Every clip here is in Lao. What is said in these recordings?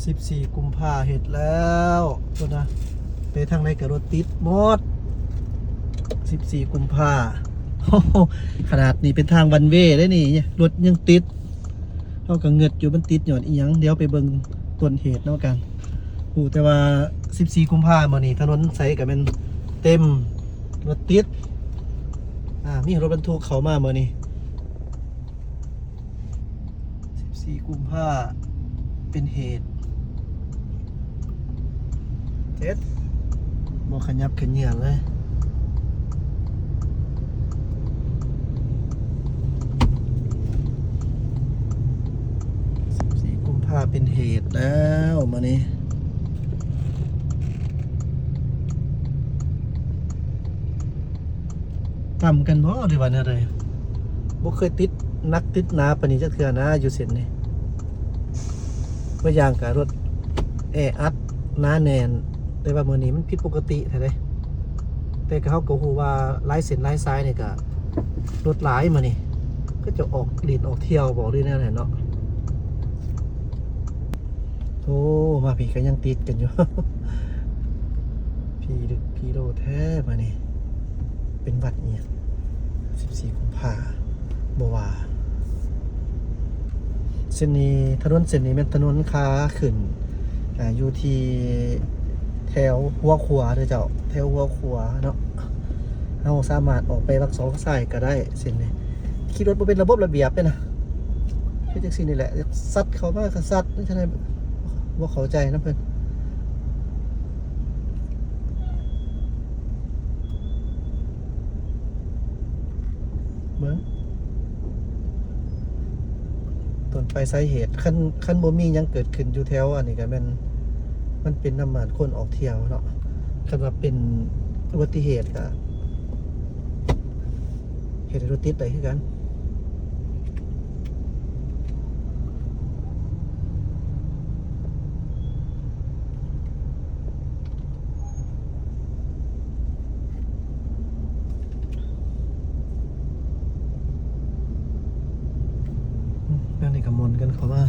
ສິບສີ່ກຸມພາເຮັດແລ້ວພຸ້ນນະ ໄປທາງໃດກໍລົດຕິດໝົດ ສິບສີ່ກຸມພາ. ຂະໜາດນີ້ເປັນທາງວັນເວເດ້ນີ້ ລົດຍັງຕິດ ເຮົາກໍງຶດຢູ່ ມັນຕິດຍ້ອນອີ່ຫຍັງ? ດຽວໄປເບິ່ງຕົ້ນເຫດນຳກັນ. ຮູ້ແຕ່ວ່າສິບສີ່ກຸມພາມື້ນີ້ ຖະໜົນໃສກໍແມ່ນເຕັມ ລົດຕິດ ອາ ມີລົດບັນທຸກເຂົ້າມາມື້ນີ້. ສິບສີ່ກຸມພາເປັນເຫດ ເຈັດ ບໍ່ຂະຫຍັບຂະເຫຍື່ອນເລີຍ. ສິບສີ່ກຸມພາເປັນເຫດແລ້ວມື້ນີ້. ຕ່ຳກັນບໍ່ ຫຼືວ່າແນວໃດ? ບໍ່ເຄີຍຕິດໜັກຕິດໜາປານນີ້ຈັກເທື່ອນະ ຢູ່ເສັ້ນນີ້. ເມື່ອຢ່າງກະລົດແອອັດໜາແໜ້ນ ແຕ່ວ່າມື້ນີ້ມັນຜິດປົກກະຕິແທ້ເດ້. ແຕ່ກະເຮົາກໍຮູ້ວ່າຫຼາຍເສັ້ນຫຼາຍສາຍນີ້ກະລົດຫຼາຍມື້ນີ້ ເຂົາເຈົ້າອອກຫຼິ້ນອອກທ່ຽວບໍ່ ຫຼືແນວໃດເນາະ. ໂອ້ ມາພີ້ກໍຍັງຕິດກັນຢູ່ ພີ້ດຶກພີ້ໂລແທ້ບາດນີ້. ເປັນວັດອີ່ຫຍັງ ສິບສີ່ກຸມພາ ບໍ່ວ່າ. ເສັ້ນນີ້ ຖະໜົນເສັ້ນນີ້ແມ່ນຖະໜົນຂາຂຶ້ນ ອາ ຢູ່ທີ່ແຖວຫົວຂົວເດີເຈົ້າ ແຖວຫົວຂົວເນາະ. ເຮົາສາມາດອອກໄປປາກຊອງຊ້າຍກໍໄດ້ເສັ້ນນີ້. ຂີ່ລົດບໍ່ເປັນລະບົບລະບຽບເດ້ນະ. ເຮັດຈັ່ງຊີ້ນີ້ແຫຼະ ສັດເຂົ້າມາກໍສັດ ຈັ່ງໃດ ບໍ່ເຂົ້າໃຈນຳເພິ່ນ. ເບິ່ງ ຕົ້ນປາຍສາຍເຫດ ຄັນ ຄັນບໍ່ມີຫຍັງເກີດຂຶ້ນຢູ່ແຖວອັນນີ້ ກໍແມ່ນມັນເປັນນຳອັນຄົນອອກທ່ຽວເນາະ. ຄັນວ່າເປັນອຸບັດຕິເຫດ ກໍ ເຮັດໃຫ້ລົດຕິດໄດ້ຄືກັນ. ແນວນີ້ກໍໝູນກັນເຂົ້າມາ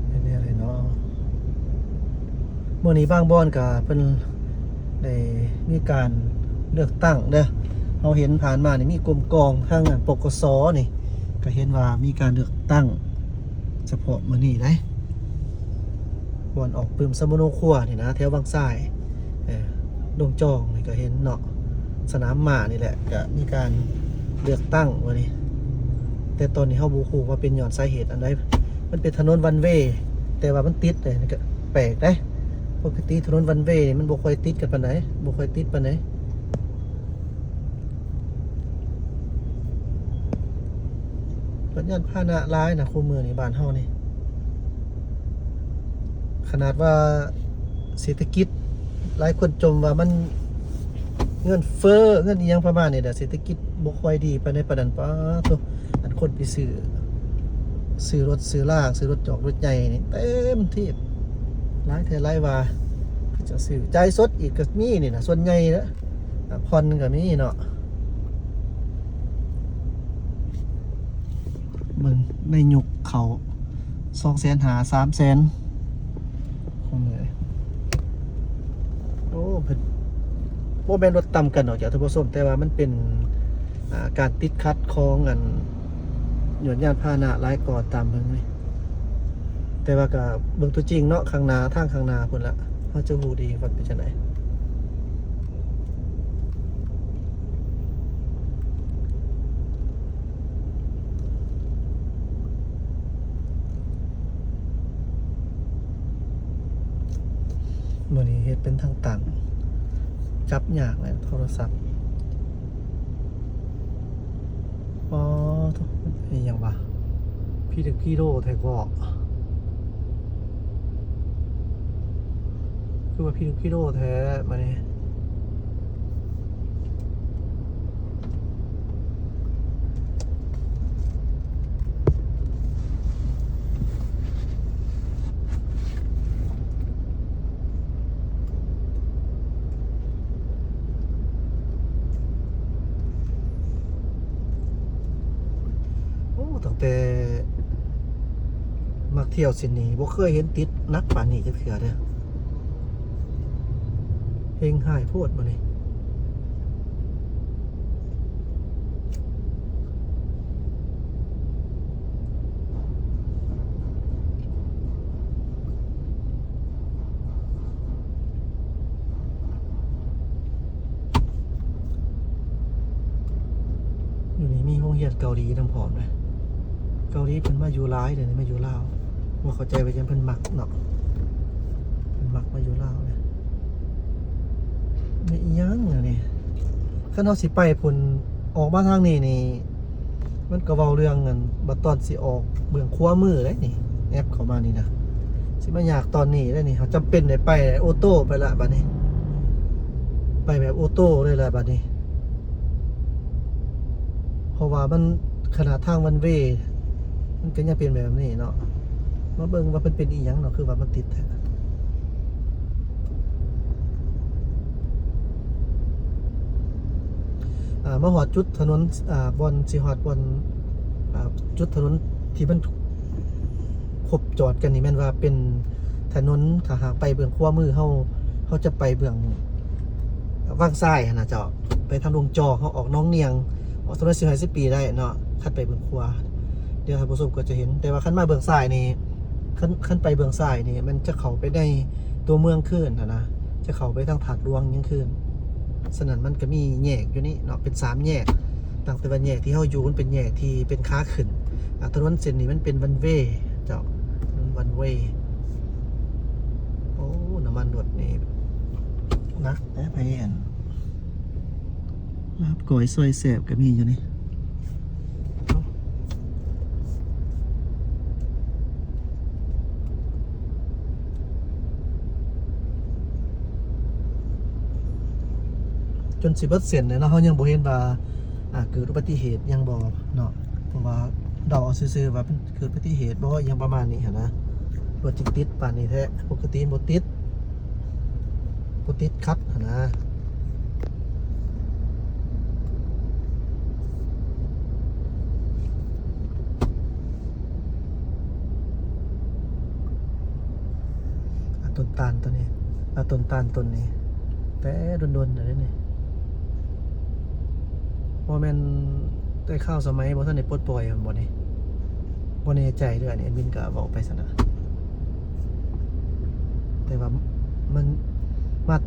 ເປັນແນວໃດເນາະ. ມື້ນີ້ບາງບ່ອນກະເພິ່ນໄດ້ມີການເລືອກຕັ້ງເດີ້. ເຮົາເຫັນຜ່ານມານີ້ມີກົມກອງທາງ ປກສ ນີ້ ກະເຫັນວ່າມີການເລືອກຕັ້ງສະເພາະມື້ນີ້ໄດ໋. ບ່ອນອອກປຶ້ມສຳມະໂນຄົວນີ້ນະ ແຖວວັງຊາຍ ເອີ ດົງຈອງນີ້ກະເຫັນເນາະ. ສະໜາມມ້ານີ້ແຫຼະ ກະມີການເລືອກຕັ້ງມື້ນີ້ ແຕ່ຕອນນີ້ເຮົາບໍ່ຮູ້ວ່າເປັນຍ້ອນສາເຫດອັນໃດ. ມັນເປັນຖະໜົນວັນເວ ແຕ່ວ່າມັນຕິດເດ້ ນີ້ກະແປກເດ້. ປົກກະຕິຖະໜົນວັນເວນີ້ມັນບໍ່ຄ່ອຍຕິດກັນປານໃດ ບໍ່ຄ່ອຍຕິດປານໃດ. ລົດຍານພາຫະນະຫຼາຍນະ ຄູ່ມື້ນີ້ບ້ານເຮົານີ້. ຂະໜາດວ່າເສດຖະກິດ ຫຼາຍຄົນຈົ່ມວ່າມັນເງິນເຟີ້ ເງິນອີ່ຫຍັງປະມານນີ້ແຫຼະ ເສດຖະກິດບໍ່ຄ່ອຍດີປານໃດປານນັ້ນ. ປາໂທ້ ອັນຄົນໄປຊື້ ຊື້ລົດຊື້ລາ ຊື້ລົດຈອກລົດໃຫຍ່ນີ້ເຕັມທີ່ ຫຼາຍແທ້ຫຼາຍວ່າ ເຂົາເຈົ້າຊື້ ຈ່າຍສົດອີກກໍມີນີ້ນະ ສ່ວນໃຫຍ່ນະ ຜ່ອນກໍມີເນາະ. ເບິ່ງໃນຍຸກເຂົາ ສອງແສນຫ້າ ສາມແສນ ໂອ້ ເພິ່ນ ບໍ່ແມ່ນລົດຕ່ຳກັນດອກເຈົ້າທ່ານຜູ້ຊົມ ແຕ່ວ່າມັນເປັນ ອ່າ ການຕິດຂັດຂອງອັນ ຍວນຍານພາຫະນະຫຼາຍກວ່າຕາມເບິ່ງນີ້. ແຕ່ວ່າກໍເບິ່ງຕົວຈິງເນາະ ຂ້າງໜ້າ ທາງຂ້າງໜ້າພຸ້ນລະ ເຮົາຈະຮູ້ດີວ່າເປັນຈັ່ງໃດ. ມື້ນີ້ເຮັດເປັນທາງຕັ້ງ ຈັບຍາກແຫຼະໂທລະສັບ. ອໍ ໂທ້ ອີ່ຫຍັງວະ ພີດິກພີໂດແທ້ກໍ ຄືວ່າພີດິກພີໂດແທ້ບາດນີ້. ໂອ້ ຕັ້ງແຕ່ ທ່ຽວເສັ້ນນີ້ບໍ່ເຄີຍເຫັນຕິດໜັກປານນີ້ຈັກເທື່ອເດີ້. ເຮັງຮ້າຍໂພດບາດນີ້. ຢູ່ນີ້ມີໂຮງຮຽນເກົາຫຼີນຳພ້ອມເດ້. ເກົາຫຼີເພິ່ນມາຢູ່ຫຼາຍ ດຽວນີ້ມາຢູ່ລາວ. ບໍ່ເຂົ້າໃຈວ່າຈັ່ງເພິ່ນມັກເນາະ, ເພິ່ນມັກມາຢູ່ລາວເດ້. ແມ່ນອີ່ຫຍັງແນວນີ້? ຄັນເຮົາຊິໄປພຸ້ນ ອອກມາທາງນີ້ນີ້ ມັນກໍເວົ້າເລື່ອງອັນ ບັດຕອນຊິອອກເບື້ອງຂວາມືເດ້ນີ້, ແອັບເຂົ້າມານີ້ນະ. ຊິມາຍາກຕອນນີ້ເດ້ນີ້, ເຮົາຈຳເປັນໄດ້ໄປໂອໂຕ້ໄປລະບາດນີ້, ໄປແບບໂອໂຕ້ເລີຍລະບາດນີ້. ເພາະວ່າມັນ ຂະໜາດທາງວັນເວ ມັນກໍຍັງເປັນແບບນີ້ເນາະ. ມາເບິ່ງວ່າເພິ່ນເປັນອີ່ຫຍັງເນາະ, ຄືວ່າມັນຕິດແທ້. ອ່າ ມາຮອດຈຸດຖະໜົນ ອ່າ ບ່ອນຊິຮອດບ່ອນ ອ່າ ຈຸດຖະໜົນທີ່ມັນຄົບຈອດກັນນີ້ ແມ່ນວ່າເປັນຖະໜົນ, ຖ້າຫາກໄປເບື້ອງຂວາມືເຮົາ ເຮົາຈະໄປເບື້ອງວັງຊາຍຫັ້ນນະເຈົ້າ, ໄປທາງດົງຈອກ ເຮົາອອກໜອງນຽງ ອອກຖະໜົນສີ່ຮ້ອຍສິບປີໄດ້ເນາະ, ຄັນໄປເບື້ອງຂວາ. ດຽວທ່ານຜູ້ຊົມກໍຈະເຫັນ, ແຕ່ວ່າຄັນມາເບື້ອງຊ້າຍນີ້ ຄັນ ຄັນໄປເບື້ອງຊ້າຍນີ້ ມັນຈະເຂົ້າໄປໃນຕົວເມືອງຄືນຫັ້ນນະ, ຈະເຂົ້າໄປທາງທາດຫຼວງຫຍັງຄືນ. ສະນັ້ນມັນກໍມີແຍກຢູ່ນີ້ເນາະ, ເປັນສາມແຍກ, ຕັ້ງແຕ່ວ່າແຍກທີ່ເຮົາຢູ່ ມັນເປັນແຍກທີ່ເປັນຂາຂຶ້ນ. ອ່າ ຖະໜົນເສັ້ນນີ້ມັນເປັນວັນເວເຈົ້າ, ວັນເວ. ໂອ້ ນ້ຳມັນລົດນີ້ໜັກແທ້ ໄປອັນ ລາບກ້ອຍຊອຍແຊບກໍມີຢູ່ນີ້. ຈົນຊິເບິດເສັ້ນແລ້ວເນາະ, ເຮົາຍັງບໍ່ເຫັນວ່າ ອ່າ ເກີດອຸບັດຕິເຫດຫຍັງບໍ່ເນາະ, ເພາະວ່າເດົາເອົາຊື່ໆວ່າເປັນເກີດອຸບັດຕິເຫດບໍ່ ຫຍັງປະມານນີ້ຫັ້ນນະ, ລົດຈຶ່ງຕິດປານນີ້ແທ້. ປົກກະຕິບໍ່ຕິດ. ບໍ່ຕິດຂັດຫັ້ນນະ. ອ່າ ຕົ້ນຕານຕົ້ນນີ້ ອ່າ ຕົ້ນຕານຕົ້ນນີ້ ແຕ່ດົນໆແລ້ວເດ້ນີ້. ບໍ່ແມ່ນແຕ່ຄາວສະໄໝບໍ່ທັນໄດ້ປົດປ່ອຍແມ່ນບໍ່ນີ້? ບໍ່ແນ່ໃຈເດີ້, ອັນນີ້ແອດມິນກໍເວົ້າໄປຊັ້ນນະ. ແຕ່ວ່າມັນມາ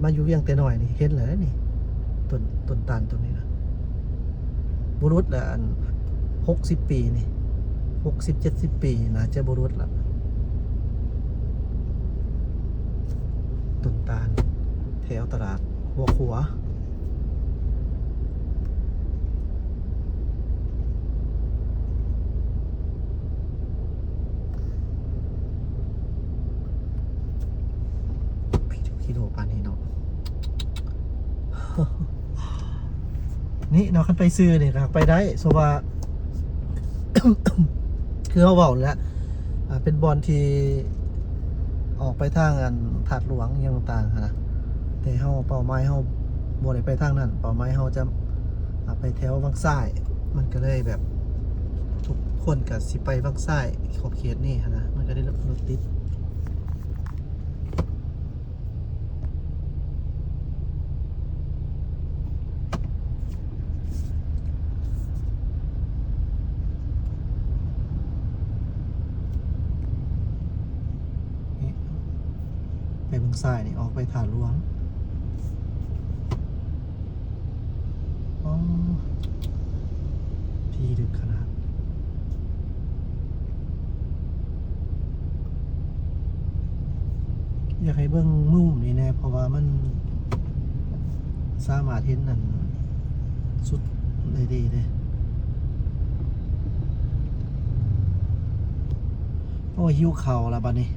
ມາຢູ່ວຽງແຕ່ນ້ອຍນີ້ ເຫັນແລ້ວນີ້ ຕົ້ນ ຕົ້ນຕານຕົ້ນນີ້ນະ ບໍ່ຫຼຸດລະ ອັນ ຫົກສິບປີນີ້ ຫົກສິບ ເຈັດສິບປີ ໜ້າຈະບໍ່ຫຼຸດລະ ຕົ້ນຕານ ແຖວຕະຫຼາດຫົວຂົວ. ຂີ້ໂລປານນີ້ເນາະ ນີ້ເນາະ ຄັນໄປຊື່ນີ້ກໍໄປໄດ້ ສົມມຸດວ່າ ຄືເຮົາເວົ້າແຫຼະ ອ່າ ເປັນບ່ອນທີ່ອອກໄປທາງອັນທາດຫຼວງຫຍັງຕ່າງໆຫັ້ນນະ ແຕ່ເຮົາ ເປົ້າໝາຍເຮົາບໍ່ໄດ້ໄປທາງນັ້ນ ເປົ້າໝາຍເຮົາຈະ ອ່າ ໄປແຖວວັງຊາຍ ມັນກໍເລີຍແບບ ທຸກຄົນກໍຊິໄປວັງຊາຍ ຂອບເຂດນີ້ຫັ້ນນະ ມັນກໍໄດ້ລົດຕິດ. ນີ້ ໄປເບິ່ງຊ້າຍນີ້ ອອກໄປທ່າຫຼວງ. ອໍ ທີ່ເລິກຂະໜາດ. ຢາກໃຫ້ເບິ່ງມຸມນີ້ແດ່ ເພາະວ່າມັນສາມາດເຫັນອັນສຸດໄດ້ດີເດ້. ໂອ້ ຫິວເຂົ້າລະບັດນີ້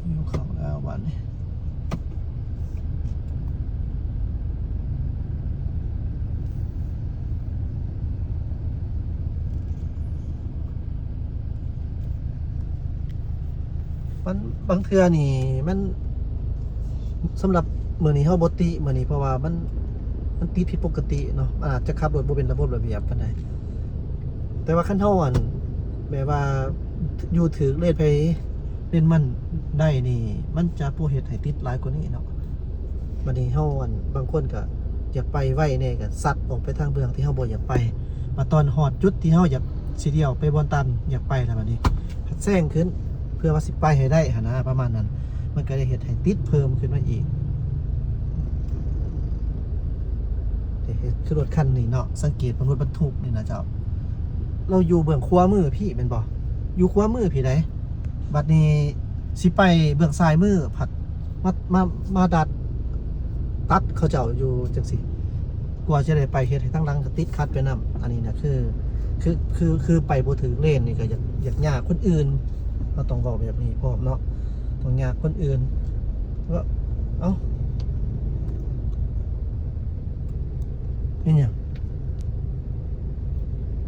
ຫິວເຂົ້າແລ້ວບັດນີ້. ມັນ ບາງເທື່ອນີ້ມັນ ສຳລັບມື້ນີ້ເຮົາບໍ່ຕິມື້ນີ້ ເພາະວ່າມັນ ມັນຕິດຜິດປົກກະຕິເນາະ ມັນອາດຈະຂັບລົດບໍ່ເປັນລະບົບລະບຽບປານໃດ. ແຕ່ວ່າຄັນເຮົາ ອັນ ແບບວ່າຢູ່ຖືກເລນໃຜເລນມັນໄດ້ນີ້ ມັນຈະບໍ່ເຮັດໃຫ້ຕິດຫຼາຍກວ່ານີ້ເນາະ. ບັດນີ້ເຮົາ ອັນ ບາງຄົນກໍຢາກໄປໄວແດ່ ກໍຊັດອອກໄປທາງເບື້ອງທີ່ເຮົາບໍ່ຢາກໄປ. ມາຕອນຮອດຈຸດທີ່ເຮົາຢາກຊິລ້ຽວໄປບ່ອນຕ່ຳ ຢາກໄປແລ້ວ ບັດນີ້ພັດແຊງຂຶ້ນ ເພື່ອວ່າຊິໄປໃຫ້ໄດ້ຫັ້ນນະ ປະມານນັ້ນ. ມັນກໍໄດ້ເຮັດໃຫ້ຕິດເພີ່ມຂຶ້ນມາອີກ. ເຮັດຄືລົດຄັນນີ້ເນາະ ສັງເກດເບິ່ງລົດບັນທຸກນີ້ນະເຈົ້າ ລາວຢູ່ເບື້ອງຂວາມືພີ້ແມ່ນບໍ່? ຢູ່ຂວາມືພີ້ໃດ໋. ບັດນີ້ຊິໄປເບື້ອງຊ້າຍມື ພັດມາ ມາ ມາດັດ ຕັດເຂົາເຈົ້າຢູ່ຈັ່ງຊີ້ ກວ່າຈະໄດ້ໄປ ເຮັດໃຫ້ທາງຫຼັງກໍຕິດຂັດໄປນຳ. ອັນນີ້ນະ ຄື ຄື ຄື ຄືໄປບໍ່ຖືກເລນນີ້ກໍຢາກ ຢາກຍາກຄົນອື່ນ. ເຮົາຕ້ອງເວົ້າແບບນີ້ພ້ອມເນາະ ຕ້ອງຍາກຄົນອື່ນ. ເອົ້າ ແມ່ນຫຍັງ?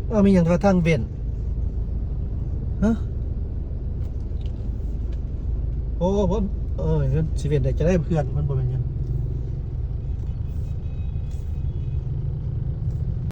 ເອົ້າ ມີຫຍັງວ່າທາງເວັ້ນ? ຮະ? ໂອ້ ບໍ່ ເອີ ມັນຊິເວັ້ນໄດ້ຈັ່ງໃດ? ເພື່ອນມັນບໍ່ແມ່ນຫຍັງ